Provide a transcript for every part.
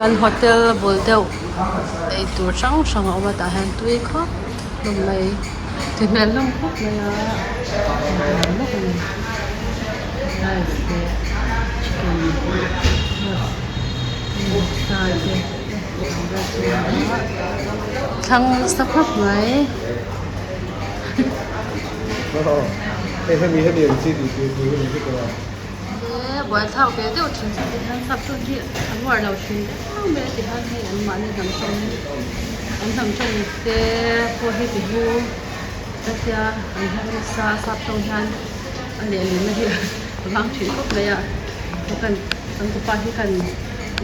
Kan hotel bul deuh eitur hrang hrang a awm a tah hian tui khawp hlawm mai ti hmel hlawm khawp mai a lawk a ni rice leh chicken vawksa te thlang nasa khawp mai. He buaithlak ve deuh thin chu ti hian sap chu hi an uar lo thin viau mai a ti hian hei an mahni hnam tawng an hnam tawng te pawh hi ti hu ka tia an her nasa a sap tawng hian a lehlinna hi a vang thin khawp mai a kan changtupa hi kan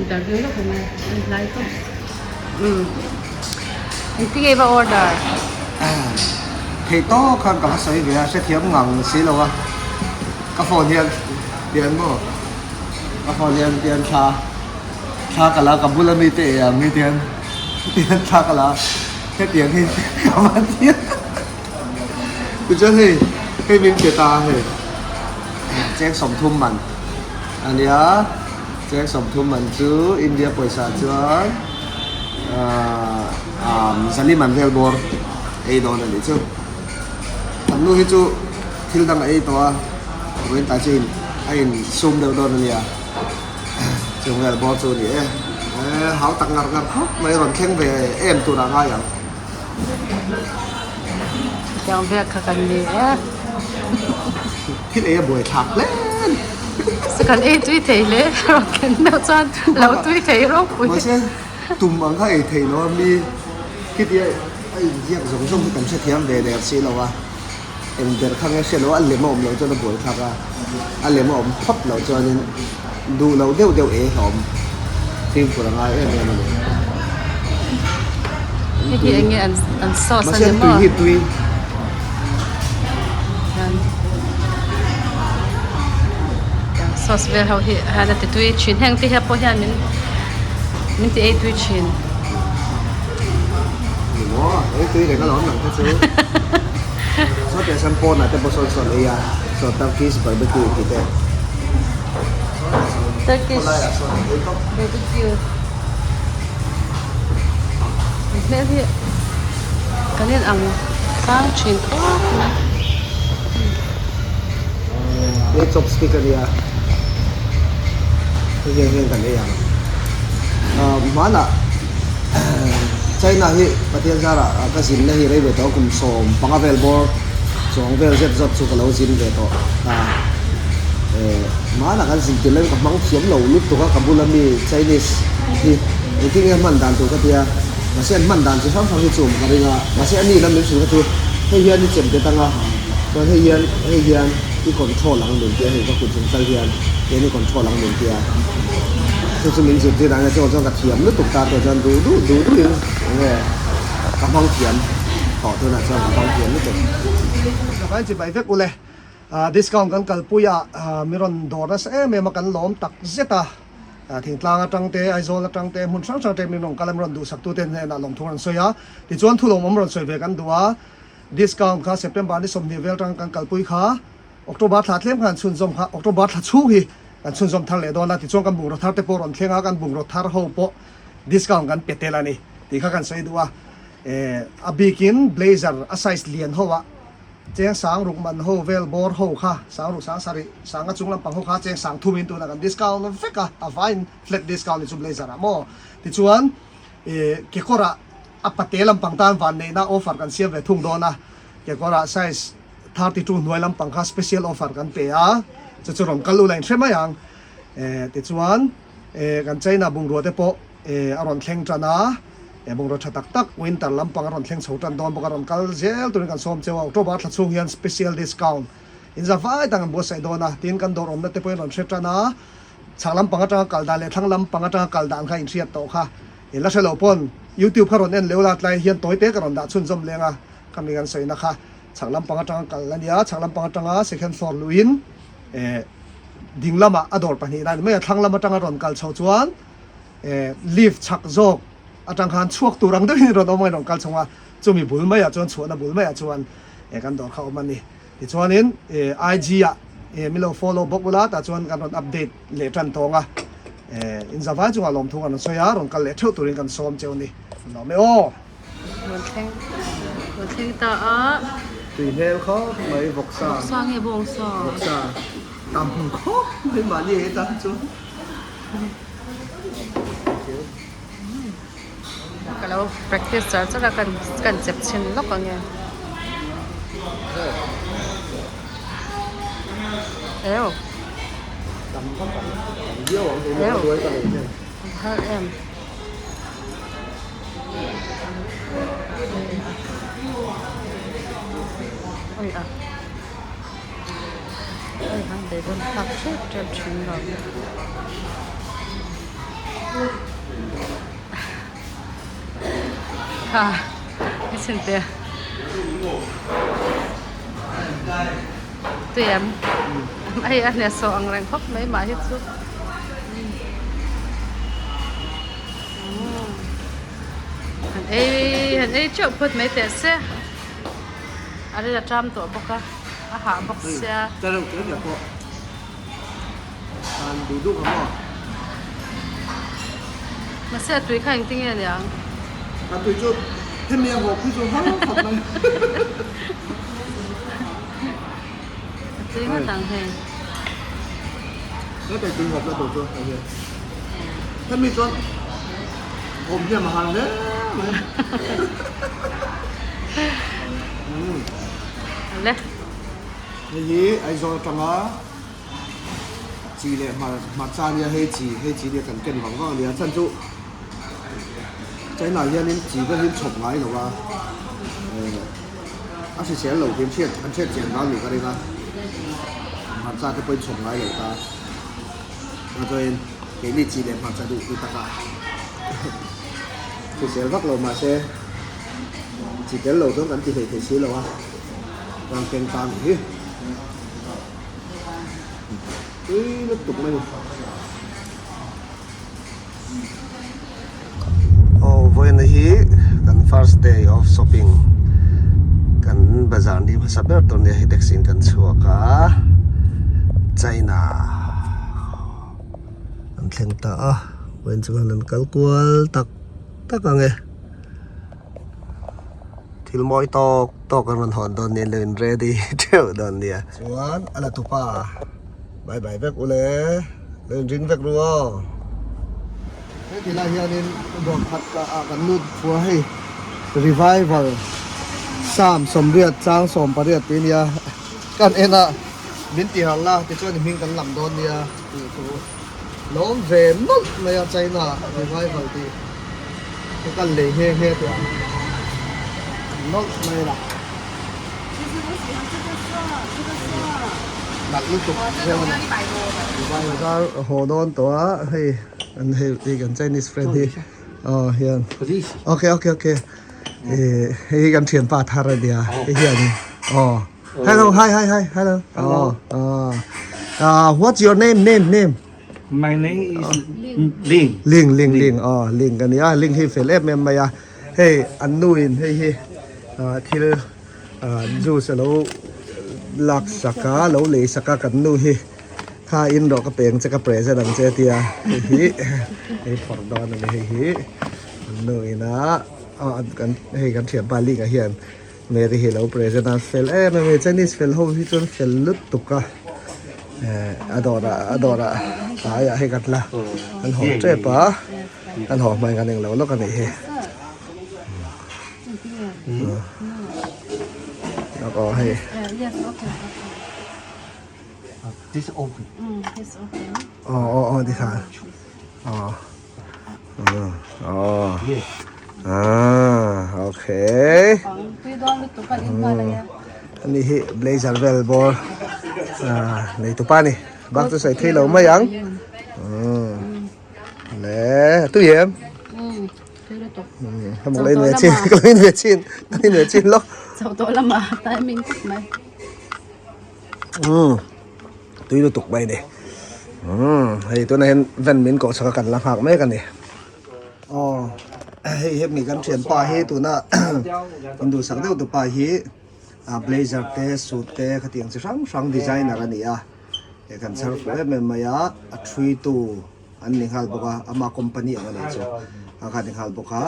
interview lawk ang e a tlai tawp umm engtin nge i va order. Theih tawk khan ka va sawi ve a hrethiam ngang si lo a. Ka phone hian pian maw ka phone hian pian thla thla ka la ka bula mite ei ang hi tian tian thla ka la hetiang hi ka va tia tichuan hei hei min pe ta hei cheng sawmthum man a nia cheng sawmthum man chu India pawisa chuan ahh zali man vel bawr ei dawn a nih chu kan nu hi chu. Thil dang a ei tawh a, vawiin tlai chu a in sum deuh dawn a nia, chung vel bawr chu a ni e, hau tak ngar ngar khawp mai rawn thleng ve em tur ah ngai ang. Tiang vel kha kan ni e. Thil ei a buai thlak hle a ni. Kan ei tui thei hle rawn thlen deuh chuan lo tui thei ropui. Mahse tum ang kha ei thei lo a mi khitia a inziak zawng zawng hi kan hrethiam ve der si lo a. Eng ber kha nge hriat loh a lem a awm loh chuan a buai thlak a, a lem a awm phawt loh chuanin duh loh deuh deuh ei hlawm fimkhur a ngai em em a ni. Hei hi eng nge an an sauce a ni maw? Mahse tui hi tui. Sauce vel ho hi hian a ti tui thin heng te hian pawh hian min min ti ei tui thin. Ni maw? Ei tui reng alawm nang te chu. Saw teh sawn pawnah te pawh sawn sawn ei a, saw Turkish barbecue tih te. Turkish barbecue. An hmel hi kan in ang tlang thin khawp mai. Hei chopstick a nia, hei hian hian kan ei ang. Hmanah China hi Pathian zarah ka zinna hi rei ve tawh a, kum 15 vel bawr chuang vel zet zawt chu ka lo zin ve tawh a. Hmanah kan zin tir laiin ka hmang thiam lo lutuk a, ka bula mi Chinese hi engtin nge hman dan tur ka ti a, mahse an hman dan chi hrang hrang hi chu awm ka ring a, mahse a ni lam min hrilh kha chu hei hian i chem tet ang a, chuan hei hian hei hian i control ang min ti a, hei ka kut chung tal hian hian i control ang min ti a. Chu chu min zirtir ang e, chuan chuan ka thiam lutuk ta tawh chuan duh duh duh duhin enge ka hmang thiam tawh tunah chuan ka hmang thiam lutuk. Kan chi bai vek ule discount kan kalpui a mi rawn dawr nasa em em a kan lawm tak zet a thingtlang atang te Aizawl atang te hmun hrang hrang te min rawn kal a min rawn duhsak tu te hnenah lawmthu rawn sawi a tichuan thu lawmawm rawn sawi ve kan duh a discount kha September ni 20 vel atang kan kalpui kha October thla tlem khan chhunzawm kha October thla chhung hi kan chhunzawm thar leh dawn a, tichuan kan bungraw thar te pawh rawn thleng a, kan bungraw thar ho pawh discount kan pe tel a ni tih kha kan sawi duh a. Eh, a bikin blazer a size lian ho ah cheng sang ruk man ho vel bawr ho kha sang ruk sang sarih sanga chung lampang ho kha cheng sang thum in tunah kan discount vek a, a vaiin flat discount ni chu blazer ah maw. Tichuan eh kekawr ah a pate lampang tan vanneihna offer kan siam ve thung dawn a, kekawr ah size 32 hnuai lampang kha special offer kan pe a, chu chu rawn kal ula in hre mai ang. Eh tichuan eh kan China bungrua te pawh eh a rawn thleng tan a, eh bungrua tha tak tak winter lampang a rawn thleng chho tan dawn bawk a, rawn kal zel turin kan sawm cheu a, October thla chhung hian special discount in za vai tak an buatsaih dawn a, tin kan dawr awmna te pawhin rawn hre tan a, chhak lampang atanga kal dan leh thlang lampang atanga kal dan kha in hriat tawh kha in la hre lo pawn YouTube kha rawn en leh ula tlai hian tawi te ka rawn dah chhunzawm leng a, khami kan sawina kha. Chhak lampang atanga kal a nia, chhak lampang atanga second floor luhin eh ding lamah a dawr pahnihna a ni mai a, thlang lam atanga rawn kal chho chuan eh lift chhak zawk atang khan chhuak tur ang deuhin rawn awm a, rawn kal chho a, chumi bul maiah chuan chhuahna bul maiah chuan eh kan dawr kha a awm a ni. Tichuanin eh IG ah eh min lo follow bawk ula tah chuan kan rawn update leh tan tawng a. In zavai chungah lawmthu kan rawn sawi a, rawn kal leh theuh turin kan sawm cheu a ni. Lawm e aw! Rawn thleng rawn thleng ta a. Tui hmel khawp mai vawksa. Vawksa nge bawngsa? Vawksa tam khawp mai mahni ei tan chuan. Ka lo practice char char a kan kan chep chhin lawk ang e. Eo. Eo. Har em. Oi a. Oi han beidawn thlak tep tep thin lo. Kha ka chhin te. Tui em? Hei a hnehsawh ang reng khawp mai mah hi chu. Han ei han ei teuh phawt mai teh se. A ril a ṭam tawh bawk a, a hah bawk sia. Mahse a tui kha engtin nge niang? A tui chu hemi a vawk hi chu har khawp mai. A tui ngawt ang hei. He tui tui ngawt na tur chu hei hi. Hemi chuan awm hian a har hle mai. Le. Hei hi Aizawl atanga chi leh hmarcha ania hei chi hei chi nia kan ken vang vang ania chhan chu China hianin chi vel hi an chhawp ngai lo a eh a hrisel lo tih an hriat an hriat chian vang nih ka ring a hmarcha te pawh in chhawp ngai lo ta chuan chuanin keini chi leh hmarcha duh ti taka hrisel vak lo mahse chi tel lo chuan kan ti hlei thei si lo a. Rang keng ta nih hi. Tui lutuk mai ni. Aw vawiin hi kan first day of shopping kan bazar ni hmasa ber tur nia hei taxi in kan chhuak a China an thleng ta a vawiin chu khan an kal kual tak tak ang e. Thil mawi tawk tawk an rawn hawn dawn nia lo in ready theuh dawn nia. Chuan a la tupa bye bye vek ule lo in ring vek ru aw. Heti lai hianin dawr khat ah kan lut fua hei revival Psalm 80 chang 18 tih ania kan en a min ti harh la tichuan i hming kan lam dawn nia tih thu Lawm ve nawlh mai a China revival tih ka kal lei nghe nghe teh ang nawlh mai la. Nalh lutuk viau a ni. Bazar haw dawn tawh a hei an hei hei kan Chinese friend hi aw hian okay okay okay eh hei hi kan thianpa thar a nia hei hian aw Hello, hi, hi, hi, hello. Hello. Oh, what's your name, name, name? My name is Ling. Ling, Ling, Ling. Oh, Ling kan ni a, Ling hi fel em em mai a. Hei, an nu in hei hi thil juice alo lak sak a, lo lei sak a kan nu hi. Kha in rawh ka peng che ka present ang che tia. Hei hi, hei phawrh dawn a ni hei hi. An nu in a, kan hei kan thianpa Ling ah hian Mary hi lo present a fel em em a ni Chinese fel ho hi chuan fel lutuk a eh a dawrah a dawrah tlaiah hei kan la kan haw tep a kan haw hmain kan englo lawk a nih hi aw hei aw aw aw tikhan aw. Oh. Ah, okay. Ani hi blazer vel bawr ah nei tu pa ni. Bak chu sai thei lo mai ang. Le, tu yem. Ka mok lein ve chin, ka lein ve chin, ka lein ve chin lo. Chau to lama timing khop mai. Tui lutuk mai ni. Umm hei tunah hian van min kawh chhaka kan la nghak mek a ni. Aw hei hemi kan thianpa hi tuna in duhsak deuh tu pa hi blazer te suit te khatiang chi hrang hrang designer a ni a. He kan chhar fuh em em mai a, a thui tu. an ni nghal bawk a, ama company ang a nih chu a kha ni nghal bawk a,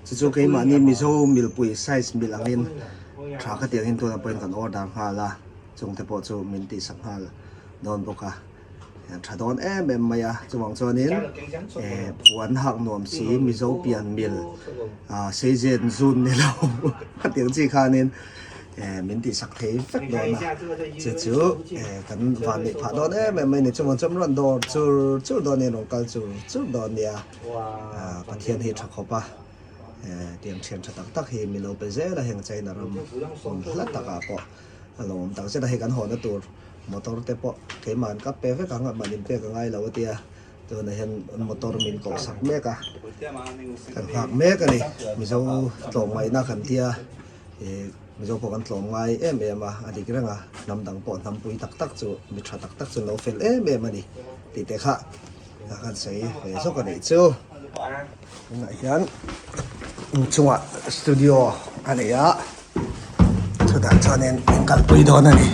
chu chu keimahni Mizo milpui size mil angin tha ka tih angin tunah pawhin kan order nghal a, chungte pawh chu min tihsak nghal dawn bawk a. Tha dawn em em mai a, chuvang chuanin eh puan hak nuam si Mizo pian mil ah seizen zun ni lo a tiang chi khanin eh min tihsak thei vek dawn a, chu chu eh kan van neih phah dawn em em mai a ni, chuvang chuan rawn dawr chur chur dawn nia rawn kal chur chur dawn nia ah Pathian hi tha khawp a eh tiang thian tha tak tak hi min lo pe zel a heng China ram hmun hla takah pawh. A lo awm tak zet a, hei kan hawhna tur motor te pawh keimah an kap pe vek ang a, mahni pek a ngai lo a tia, tunah hian motor min koh sak mek a, kan nghak mek a ni, Mizo tlawmngaihna kan tia, ih Mizo pawh kan tlawm ngai em em a, a dik reng a, hnam dang pawh hnam pui tak tak chu mi tha tak tak chu an lo fel em em a ni tih te kha kan sawi ve zawk a nih chu. Tunah hian inchungah studio a nei a. Chutah chuanin in kalpui dawn a ni.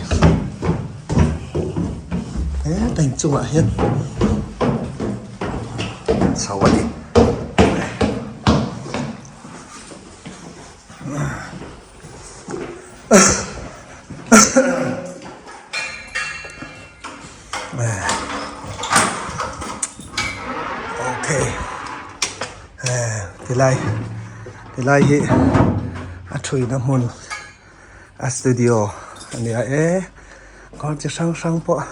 Heta inchungah hian chho a ni. Okay. Tilai tilai hi a thuina hmun a studio a nia e kawr chi hrang hrang pawh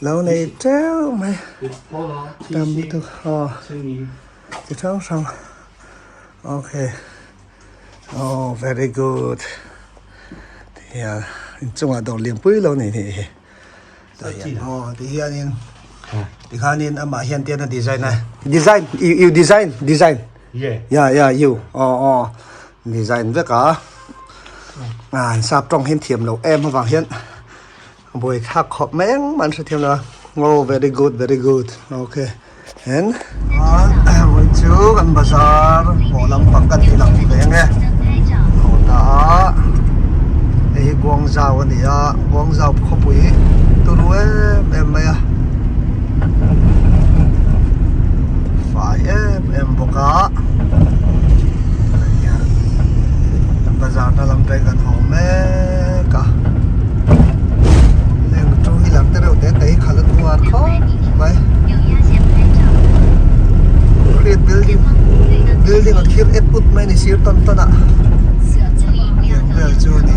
lo nei teuh mai tam lutuk aw chi hrang hrang okay oh very good tihian inchungah dawr lianpui lo nei nih hi. Aw ti hianin tikhanin amah hian tian a design a design you you design design Yeah. yeah yeah you aw aw design vek a ah an sap tawng hian thiam loh em avang hian buai thlak khawp mai engmah an hrethiam lo a oh very good very good okay and vawi chu kan bazar pawh lampang kan ti lang ve ang e haw ta a hei hi Guangzhou a ni a Guangzhou khawpui turu em em mai a fai em em bawk a kan bazar na lam te kan haw mek a heng two wheeler te reuh te te hi khalh an uar khawp mai. Great building building a khir et ut mai a ni sir tawn tawn ah tiang vel chu a ni.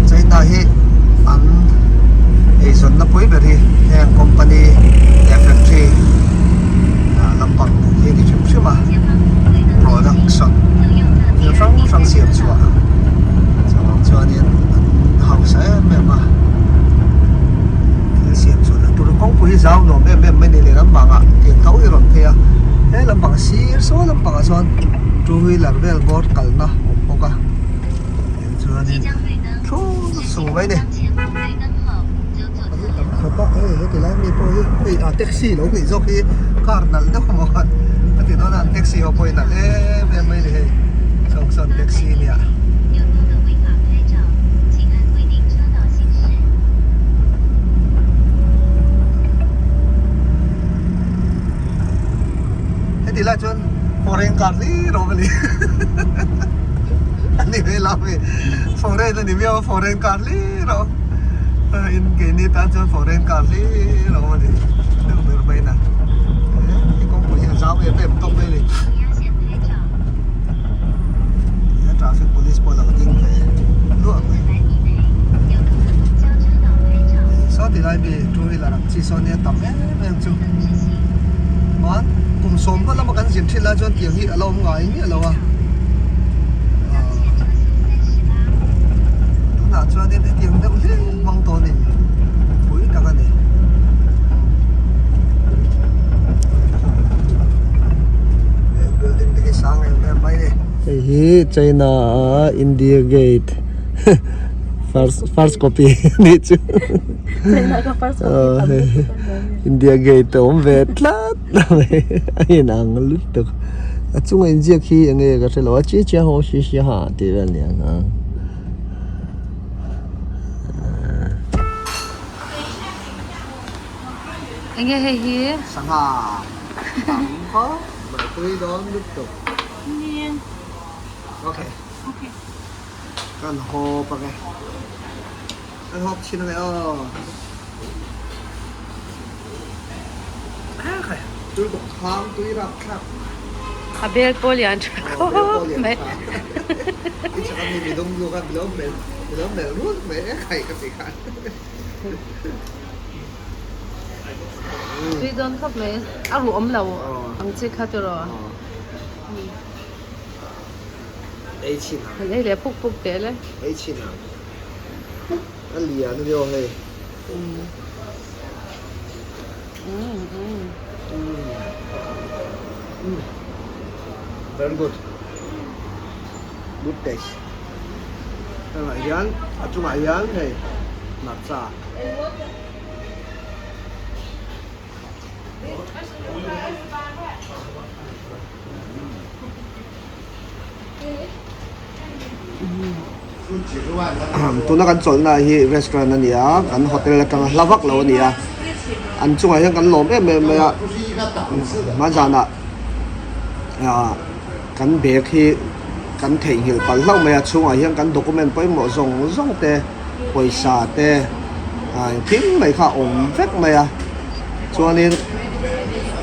China hi an eizawnna pui ber hi heng company leh factory lampang hi a ni hrim hrim a production thil hrang hrang siam chhuah chuvang chuanin an hausa em em a thil siam chhuah na tur kawngpui hi zau nuam em em mai a ni lehlam bangah tiang tho hi a rawn phei a he lampang sir saw lampangah chuan two wheeler vel bawr kalna a awm bawk a tiang chuanin thur sung mai a ni. Khawpa hei heti lai mi pawh hi hei a taxi lo nih zawk hi car nalh deuh maw khan a ti dawn a an taxi ho pawh hi nalh em em mai a ni hei sawn sawn taxi a nia. Heti lai chuan foreign car hlir a awm a ni a ni ve lo a mi foreign a ni miau a foreign car hlir a awm in keini tan chuan foreign car hlir a awm a ni deuh ber mai na he kawngpui hi a zau em em tawp mai a ni traffic police pawh a lo ding ve luah mai saw ti lai mi two wheeler ang chi sawn nia tam em em chu chuan kum sawm hma lama kan zin thin lai chuan tiang hi a la awm ngai miah lo a tunah chuanin hetiang deuh hle hmang tawh a ni pui tak a ni. Building te hi sang em em mai a ni. Hei hi China a India Gate first first copy anih chu. India Gate a awm ve tlat mai a inang lutuk a chunga inziak hi eng nge ka hre lo a chi chiang ho si si ha tih vel a ni ang a. Enge hei hi? Sangha tam khawp mai tui dawn lutuk. Nia. Okay. Okay. Kan hawp ang e. Kan hawp chhin ang e aw. Tui bawk khang tui rap thlak. A bel pawh lian tha khawp mai. I chak a mi midum lu khan lo mel lo mel rut mai e khai ka ti khan. Tui dawn khawp mai a ruh awm lo ang chi kha tiraw. Ei chhin ang. Kan ei leh puk puk teh le. Ei chhin ang. A lian a ni aw hei. Very good. Good taste. Hengah hian a chungah hian hei hmarcha. Tuna kan chawlhna hi restaurant a ni a, kan hotel atanga hla vak lo a ni a, an chungah hian kan lawm em em mai a, hma zanah ah kan bag hi kan theihnghilh palh hlauh mai a, chhungah hian kan document pawimawh zawng zawng te pawisa te ah engkim mai kha a awm vek mai a, chuanin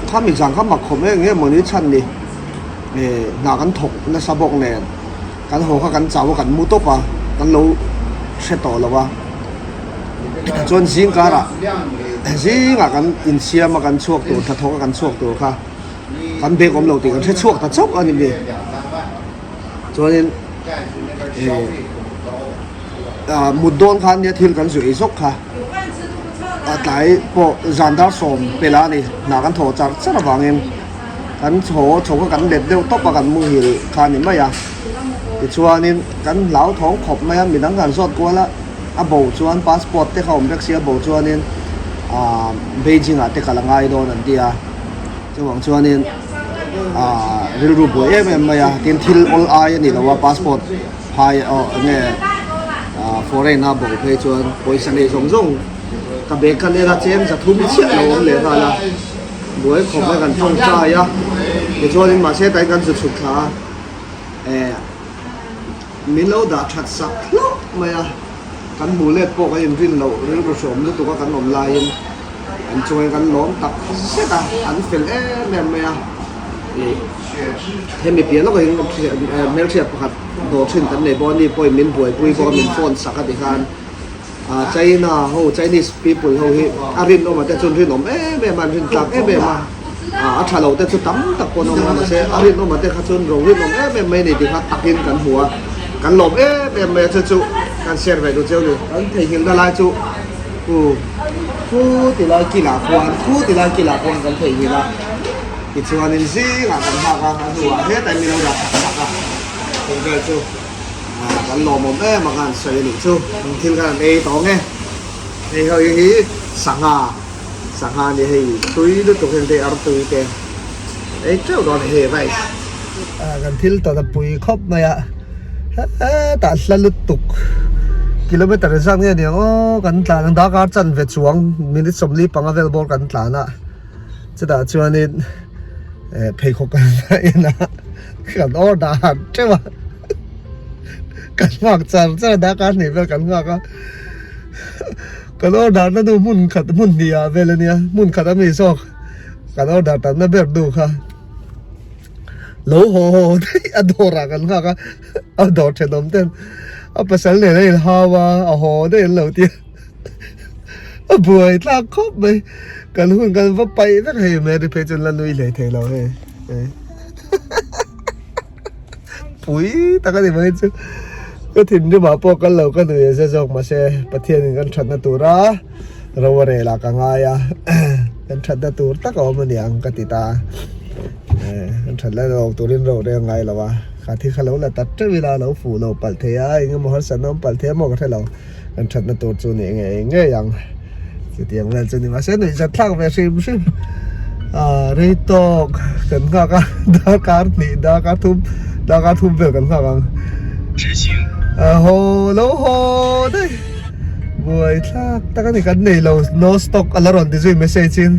khami zan kha mak khawp em em mawni chhan ni. Eh hna kan thawk nasa bawk nen kan haw kha kan chau a kan mu tawp a kan lo hre tawh lo a chuan zing karah zingah kan insiam a kan chhuak tur tha thawk a kan chhuak tur kha kan bag awm lo tih kan hre chhuak ta chauh a ni mi chuanin eh ah mut dawn khan nia thil kan zuih zawk kha a tlai pawh zan dar sawm pela a ni hna kan thawh char char avangin. Kan chho chho kha kan let deuh tawp a kan muhil kha a ni mai a tichuanin kan hlauthawng khawp mai a midang kan zawt kual a a bo chuan passport te kha awm vek si a bo chuanin ahh Beijing ah te kal a ngai dawn an ti a chuvang chuanin ahh rilru buai em em mai a tin thil awl ai a ni lo a passport phai aw enge ahh foreign a bo phei chuan pawisa nei zawng zawng ka bag kha nen a cheng za thum chiah lo awm leh nghal a. Buai khawp mai kan tawngtai a, tichuanin mahse tain kan zu chhuk thla a, eh min lo dah that sak hlauh mai a, kan hmuh let pawh kan inrin loh rilru hreawm lutuk a kan awm laiin an chungin kan lawm tak zet a, an fel em em mai a, ih hemi piah lawkah hian hmelhriat pakhat dawr thin kan nei bawk a, ni pawhin min buaipui bawk a, min phone sak a tikhan. China ho Chinese people ho hi a rinawm a te chuan rinawm em em a an rin tlak em em a a tha lo te chu tam tak pawh an awm a mahse a rinawm a te kha chuan ro rinawm em em mai a ni tih kha takin kan hmu a kan lawm em em mai a chu chu kan share ve duh chiau a ni kan theihnghilhna lai chu khu khu ti lai kilah khuan khu ti lai kilah khuan kan theihnghilh a tichuanin zingah kan nghak a a hnuah hetah hian min lo dah chak chak a chung vel chu. Kan lawmawm em a khan sawi a nih chu eng thil khan an ei tawng e hei ho hi sangha sangha a ni hei tui lutuk heng te artui te ei teuh dawn a ni hei rice kan thil tawn a pui khawp mai a hetah hla lutuk kilometer zat nge ni ang aw kan tlan ang darkar chanve chuang minute 45 vel bawr kan tlan a chutah chuanin pheikhawk kan en a kan order teuh a. Kan nghak char char a darkar hnih vel kan nghak a kan order na nu hmun khat hmun hnih ah vel ania hmun khat ami zawk kan order tam na ber nu kha lo haw haw daih a dawr ah kan nghak a a dawr thenawm ten a pasal nen a inhau a a haw daih an lo tia a buai thlak khawp mai kan hun kan va paih vek hei Mary phei chuan la nui hlei thei lo hei. Pui tak a ni mai chu ka thinrimah pawh kal lo ka nui a zia zawk mahse Pathianin kan thatna tura ro a rel ah ka ngai a kan thatna tur tak a awm a ni ang ka ti ta kan that lai lo turin ro rel ngai lo a kha thil kha lo la ta teuh ila lo fuh lo palh thei a eng emaw harsatna awm palh thei a maw ka hre lo kan thatna tur chu ni ngei ngei ang chutiang vel chu ni mahse nuih zat thlak ve hrim hrim ah rei tawk kan nghak a darkar hnih darkar thum darkar thum vel kan nghak ang a haw lo haw daih buai thlak tak a ni kan nei lo no stock a la rawn ti zui message in.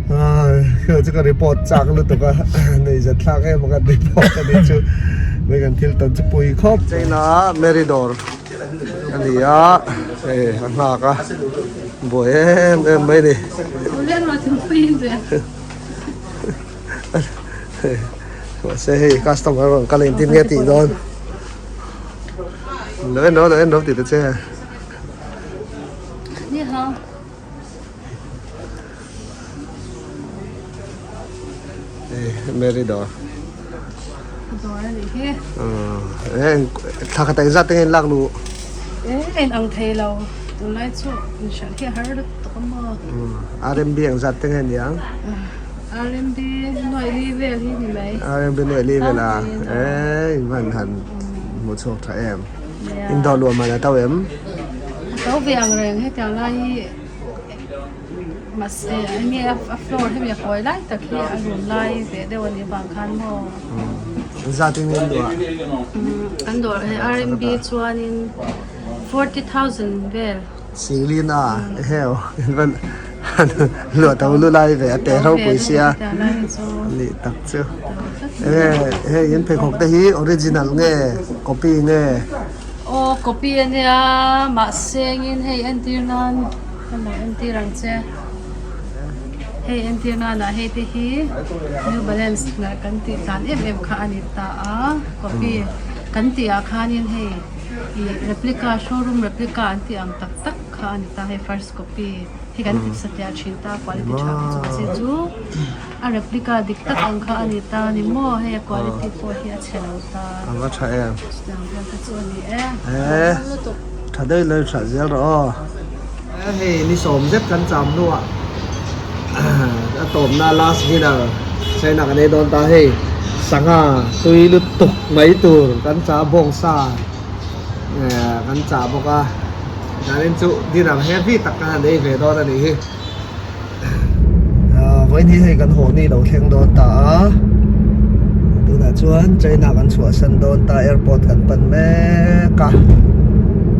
Hei chu ka report chak lutuk a nei zat thlak em a kan report a nih chu mai kan thil tawn chu pui khawp. China Mary dawr a ni a hei a nghak a buai em em mai ni. Mahse hei customer rawn kal engtin nge tih dawn lo en rawh lo en rawh tih ta che. Mary dawr dawr a nih hi thla khat engzat te nge in lak luh e in ang thei lo tunlai chu inhriat hi a har lutuk a maw RMB engzat te nge niang RMB nuaih li vel hi ni mai RMB nuaih li vel a e in van han hmuh chhuak tha em in dawr luah man a to em a to ve ang reng hetiang lai hi Mahse enge a floor hemi a kawi lai tak hi a lun lai ve deuh a nih vang khan maw. Zat in an duh a. An dawr hei RMB chuanin 40,000 vel. Singlin a eheu in luah to lu lai ve a te ropui sia ni tak chu. Enge hei in pheikhawk te hi original nge copy nge. Aw copy ania mahse engin hei entir nan. Ka lo entir ang che. Hei entir nanah hei te hi New Balance na kan tih tlan em em kha a ni ta a. Copy kan tih ah khanin hei ih replica showroom replica an tih ang tak tak kha a ni ta. Hei first copy hi kan tih satliah thin ta quality tha ang chu mahse chu a replica dik tak ang kha a ni ta a ni maw. Hei a quality pawh hi a chhe lo ta. A va tha em. Chutiang vel te chu a ni e. Eee tha daih lo tha zel rawh aw. Hei ni sawm zet kan cham hnuah a tawpna last dinner China kan ei dawn ta hei sangha tui lutuk mai tur kan chah bawngsa kan chah bawk a zanin chu dinner heavy tak kan han ei ve dawn a nih hi vawiin hi hei kan haw ni lo thleng dawn ta a tunah chuan China kan chhuahsan dawn ta airport kan pan mek a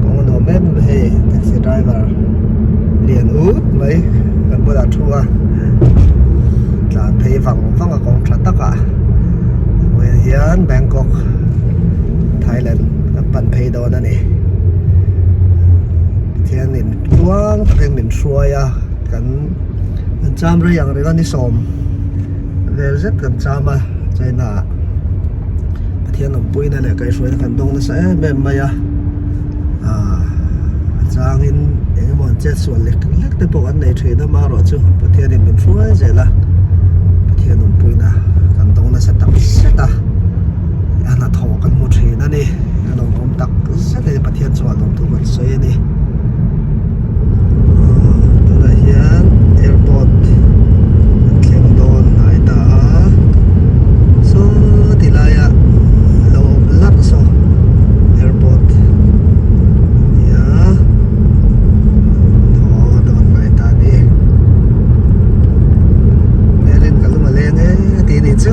kawng a nuam em hei taxi driver lian ut mai kan bulah thu a tlan phei vang vang a kawng tha tak ah vawiin hian Bangkok Thailand kan pan phei dawn a ni Pathianin tluang takin min hruai a kan kan cham rei ang reng a ni sawm vel zet kan cham a China ah Pathian awmpuina leh kaihhruaina kan dawng nasa em em mai a ah a changin eng emaw an chet sual lek lek te pawh kan nei thin a amaherawhchu Pathianin min hruai zel a Pathian awmpuina kan dawng nasa tak zet a a hnathawh kan hmu thin a ni a lawmawm tak zet a ni Pathian chuan lawmthu kan sawi a ni. Tunah hian airport an thleng dawn hnai ta a saw ti laia lo awm larh saw airport a ni a thaw dawn hnai ta a ni hmelin ka lung a leng e tih a nih chu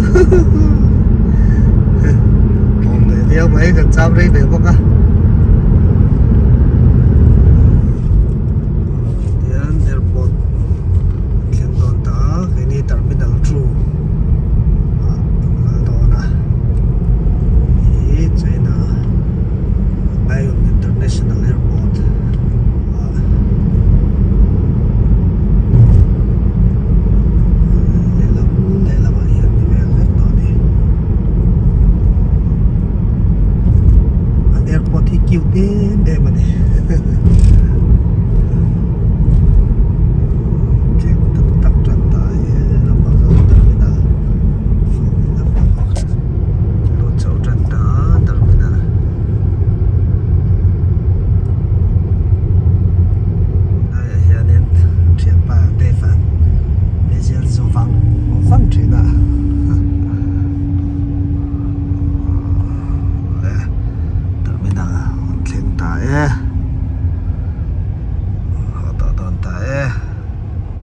awm leh viau mai kan cham rei ve bawk a.